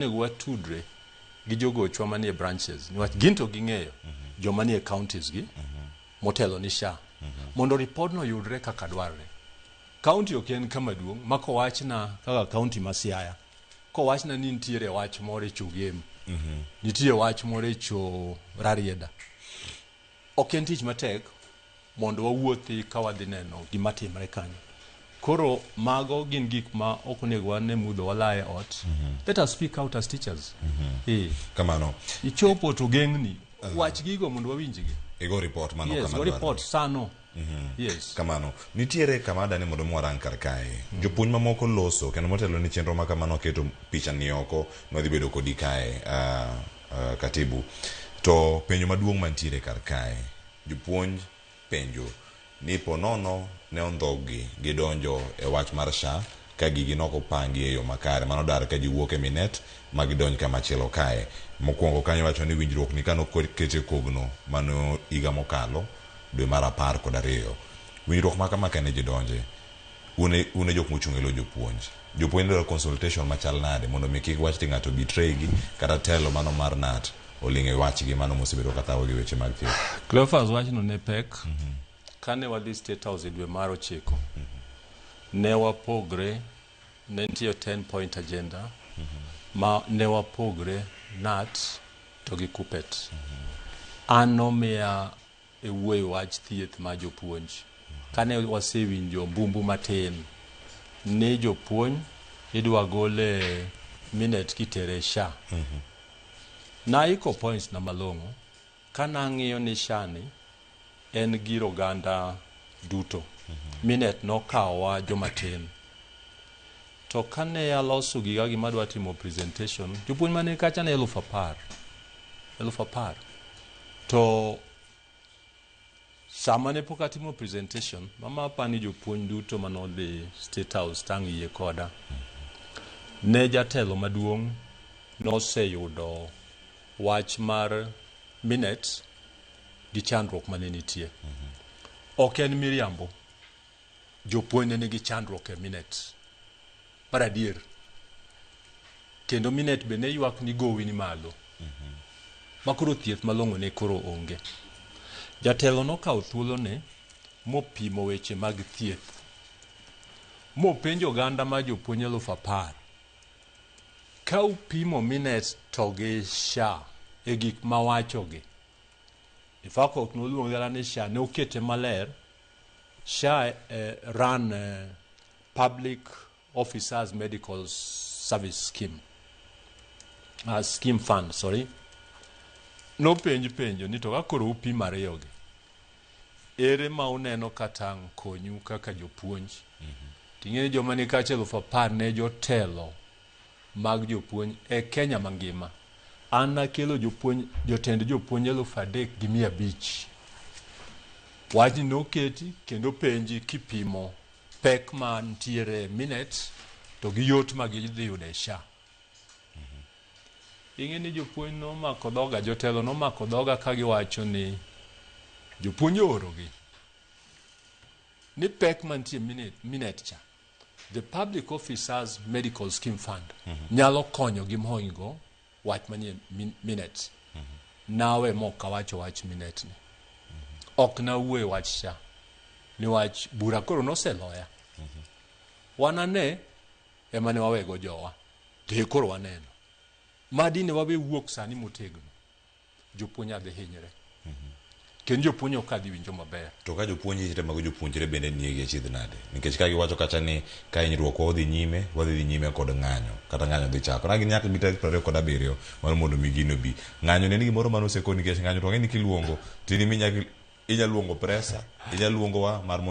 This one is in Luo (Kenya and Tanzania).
Onego watudre gi jogochwa manie branches niwach gin to ging'eyo joma nie counties gi motelo ni SHA mondo ripodno oyudre kaka dwarre. County ok en kama duong' ma kowachna kaka county ma Siaya, kowachna ni nitiere wach moro e Chogem, nitie wach moro e Cho Rarieda, ok en tich matek mondo wawuothi ka wadhi neno gima timre kanyo. Koro mago gin gik ma ok onego wane mudho wala e ot. Let us speak out as teachers. Eh. Kamano. Ichopo to geng'ni. Wach gigo mondo wawinjgi. Igo report mano Yes, kama go dwarore. report sano. Yes. Kamano. Nitiere kama adani mondo mi warang kar kae. Jopuonj mamoko loso kendo motelo ni chenro ma kamano keto picha ni oko nwadhi bedo kodi kae katibu. To penjo maduong' mantiere kar kae. Jopuonj penjo ni po nono ne ondhoggi gidonjo e wach mar SHA ka gigi nok opangi e yo makare. Mano dar ka ji wuok e Minet ma gidonj kama chielo kae. Mokwongo kanyo iwacho ni winjruok ni kane oket e kogno mano higa mokalo dwe mar 12. Winjruok ma kama kane ji donje, un e, un e jok mochung' e lo jopuonj. Jopuonj dwaro consultation machal nade mondo mi kik wach ni ng'ato betray gi kata telo mano mar KNUT oling' e wachgi mano mosebedo ka thago gi weche mag thieth. Cleophas wachno ne pek. Kane wadhi State House e dwe mar 9, ne wapogre, ne nitie 10 point agenda ma ne wapogre KNUT to gi KUPPET. An nomiya e wuoyo wach thieth mar jopuonj. Kane wasewinjo mbumbu matin ni jopuonj idwa gol e Minet kitere e SHA. Naiko points na malong'o kanang'iyo ni SHA ni en gir oganda duto. Minet nokawowa jomatin. To kane aloso giga gima adwa timo presentation, jopuonj mane kacha ne 10,000. 10,000. To sama ne pok atimo presentation, mama apani jopuonj duto manodhi State House tang' yie koda. Ne jatelo maduong' noseyudo wach mar Minet gi chandruok mane nitie. Ok en miriambo. Jopuonj ne nigi chandruok e Minet. Mar adier. Kendo Minet be ne ywak ni gowi ni malo. Ma koro thieth malong'o ne koro onge. Jatelo nokawo thuolone mopimo weche mag thieth. Mopenjo oganda mar jopuonj 10,000. Ka upimo Minet to gi SHA e gik mawachogi. In fact ok noluonge kata ni SHA, ne okete maler. SHA run Public Officers Medical Service Scheme. Scheme Fund, sorry. Nopenj penjo ni to ka koro upimo ariyogi, ere ma uneno ka tang' konyu kaka jopuonj? Ting'e ni joma ni kacha 10,000 ne jotelo mag jopuonj e Kenya mangima. An nakelo jopuonj, jotend jopuonj 3,500. Wachni noketi kendo penji kipimo pek mantiere e Minet to gi yot ma gidhi yudo e SHA. Ing'e ni jopuonj nomako dhoga, jotelo nomako dhoga ka giwacho ni jopuonj oorogi ni pek mantie Minet cha, the Public Officers Medical Scheme Fund nyalo konyo gi mohingo wach manie Minet. Nawe mok awacho wach Minet ni. Ok nawuoye wach SHA. Niwach bura koro noseloya. Wanane ema ne wawego jowa. To koro waneno. Madine wawe wuok sani motegno. Jopuonj adhi hinyre. Kendo jopuonj ok adhi winjo maber. To ka jopuonj hinyre mago jopuonjre bende nie gi achiedh nade? Nikech ka giwacho kacha ni ka hinyruok wa odhi nyime, wadhi dhi nyime kod ng'anyo. Kata ng'anyo dhi chako. Na gin nyaka gi tarik 27 mar mondo mi gino bi. Ng'anyo ne en gimoro mane osekon nikech ng'anyo to wang'e ni kiluongo to in inya luongo presa, inya luongowa mar mondo